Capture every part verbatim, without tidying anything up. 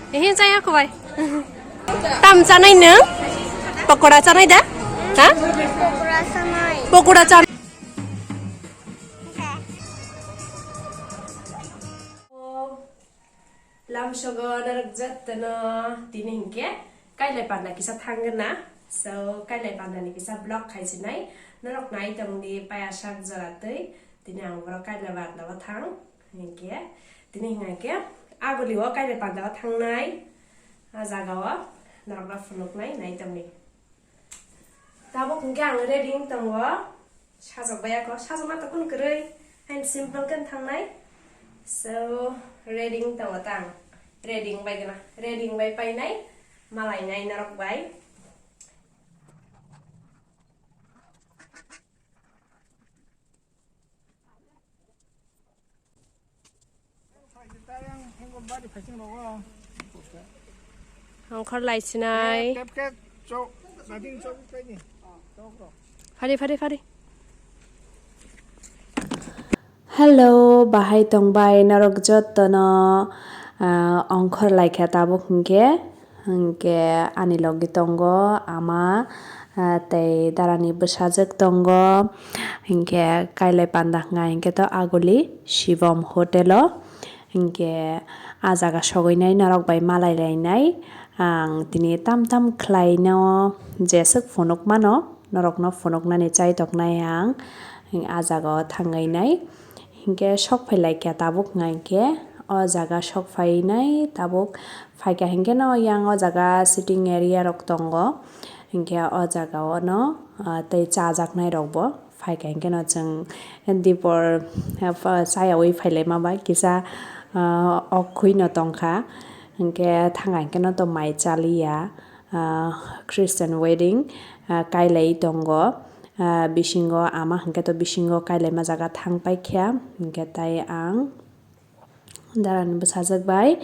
Ehe, chaya kho bai. Tam chanai nwng? Pakora chanai da? Ha? Pakora chanai. Pakora chanai. Lamsogo norok jottono tini hinkhe kailai panda kisa thangna. So, kailai panda ni kisa vlog khaisinai. Norok nai tongdi paya sak jora twi. Tini ang borok kailai panda o thang. Hinkhe, tini hinkhe aguli o kailai panda o thangnai. A jaga o norok no phunuknai nai tongdi. Tabuk hinkhe ang ready wng tongo. Sajok bai ako, sajok ma tokun kwrwi. Hain simple khe thangnai. So, ready wng tongo tang. Ready wng bai gana. Ready wng bai painai. Malai nai norok bai. Hongkhor lai sinai. Phari, phari, phari. Hello, bahai tongbai norok jottono, ah, ongkhor laikha tabuk hinkhe. Hinkhe ani logi tongo ama, ah, tei darani bwsajwk tongo. Hinkhe kailai panda hwnka hinkhe to aguli Shivam Hotel o. Hinkhe ah jaga sogwinai norok bai malai lainai. Ang tini tam tam khlaino jeswk phunuk mano, norokno phunuknani chaitoknai ang. Ah jaga o thangwi nai. Hinkhe sok phai laikha tabuk hwnka hinkhe o jaga sok phainai tabuk phaikha hinkhe no yang o jaga sitting area rok tongo, hinkhe o jaga o no, ah, tei chajaknai rok bo phaikha hinkhe no chwng dipor, ah, chayawi phailaima bai kisa, ah, ok khwi no tongkha, hinkhe thangkha hinkhe no to mai chaliya, ah, Christian wedding, ah, kailai tongo. Ah, bisingo ama hwnkhe to bisingo kailaima jaga thang paikha, hwnkhe tai ang darani bwsajwk bai,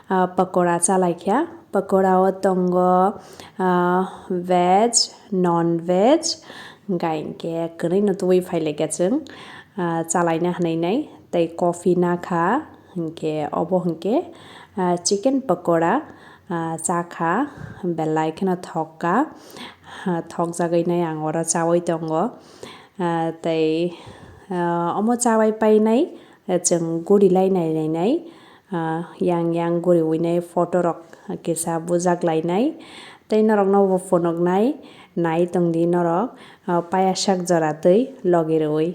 ah, pakora chalaikha. Pakora o tongo, ah, veg, non veg, hwnkhe kwrwino tubui phailaikha chwng, ah, chalaina hwnwi nai tei coffee nakha, hwnkhe obo hwnkhe, ah, chicken pakora, ah, chakha, belai kheno thokka. Ha, thokjagwi nai ang oro chawi tongo. Ah, tei, ah, omo chawi painai, eh, chwng guri lai nai nai nai. Ah, yang yang guriwi nai photo rok kisa bujak lainai. Tei norokno bo phunuknai, nai tongdi norok, ah, payasak jora twi logi rwui.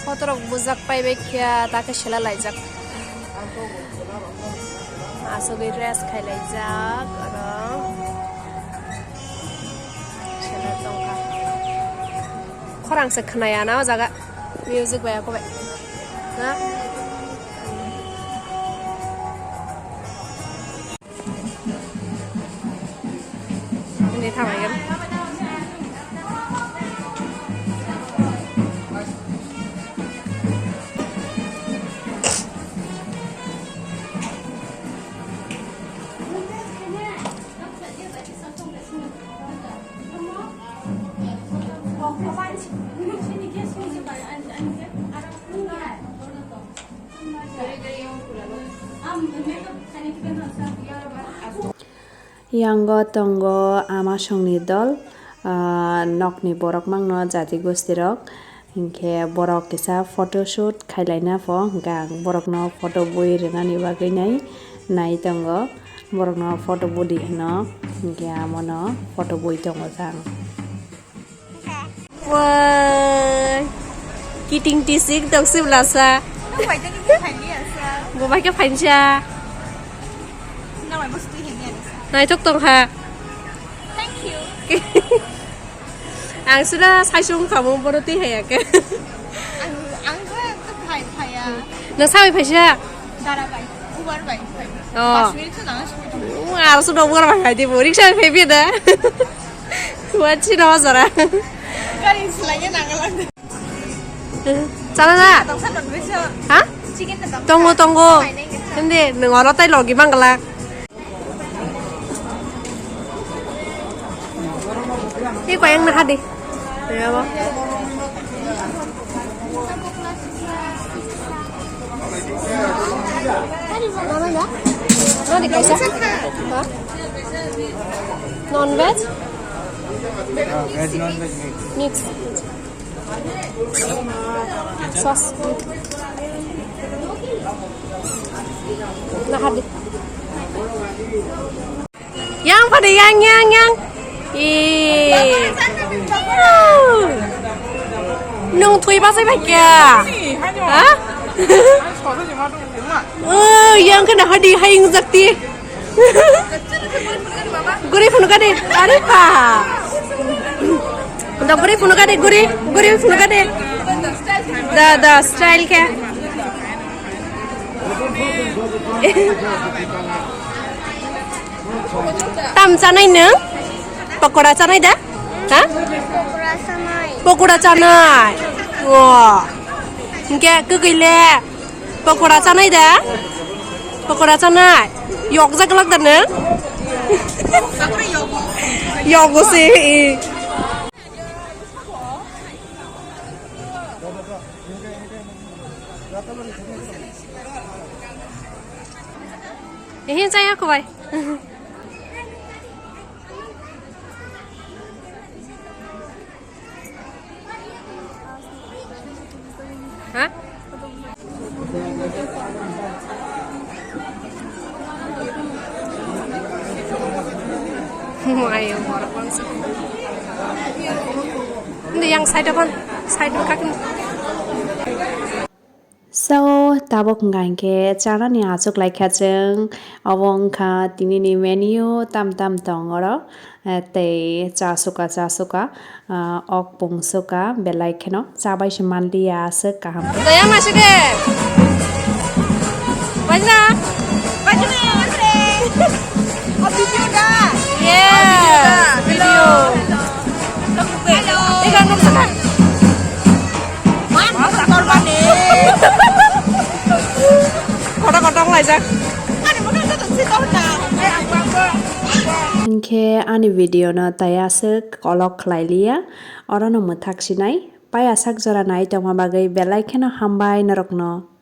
Photo rok bujak pai bai khe ta khe sela laijak. Asugwi rest khai laijak oro. Sela tongkha. Khorang se khwnaya na o jaga. Music bai ako bai. Na? Hindi tama yun. Yango tongo ama songni dol, ah, nokni borok mangno jati gosti rok. Hinkhe borok kisa photo shoot khailaina pho, hinkhe ang borokno photo bui rwnani bagwi nai, nai tongo. Borokno photo budi hino, hinkhe amono photo bui tongo jang. Wai. Kiting tisik dok si belasa. Bo bai khe phainsa. Naitok tong kha. Thank you. Ang sida saisung khamu bono twi haya khe. Ang, ang khe phai, phaya. Nang sabai phaisa? Dara bai, Uber bai, bai. Oh. Pas minute se nang soi tong. Aro se Uber bai phai di bo, rickshaw bai phai phi da. Wansi no jora. Gari selai nang lang. Chana na? Tong sa non beso. Ha? Chicken na tong. Tongo, tongo. Hindi, nung oro tai logi manggala. Ni koyang na hadi. Ya ba. Nadi kaisa? Ha? Non veg? Ah, veg, non veg mix. Mix. Sauce. Nah, hadi. Yang pada yang, yang, yang. Ih. Nung thui ba sai ba kya? Ha? Oh, yang kena hadi hai ingjak ti. Guri phunukha de, are pha. Da guri phunukha de, guri, guri phunukha de. Da, da, style khe. Tam chanai nwng? Pakora chanai da? Ha? Pokora sanai. Pokora chanai. Wa. Hinkhe kwkwi le. Pokora chanai da? Pokora chanai. Yokjak lak da nwng? Yogo se. Ehin chaya ko bai. Ha? Ayo, borok bangsa. Hindi yang side o phan, side o kakin. So, tabuk hwnkha hinkhe chanani achuk laikha chwng. Obo wngkha tinini menu, tam tam tong oro. Eh, tei cha suka, cha suka, ah, ok pung suka, belai kheno chabai se manliya aswk kaham khe. Daya ma se de. Bajra. Bajra. Oh, video da. Yeah, video. Hello. Hello. Ega nuk sana. Kotor kotor laijak. Hinkhe ani video no tei aswk kolok khlai liya, orono mwthak sinai, paiya sak jora nai tongma bagwi belai kheno hambai norokno.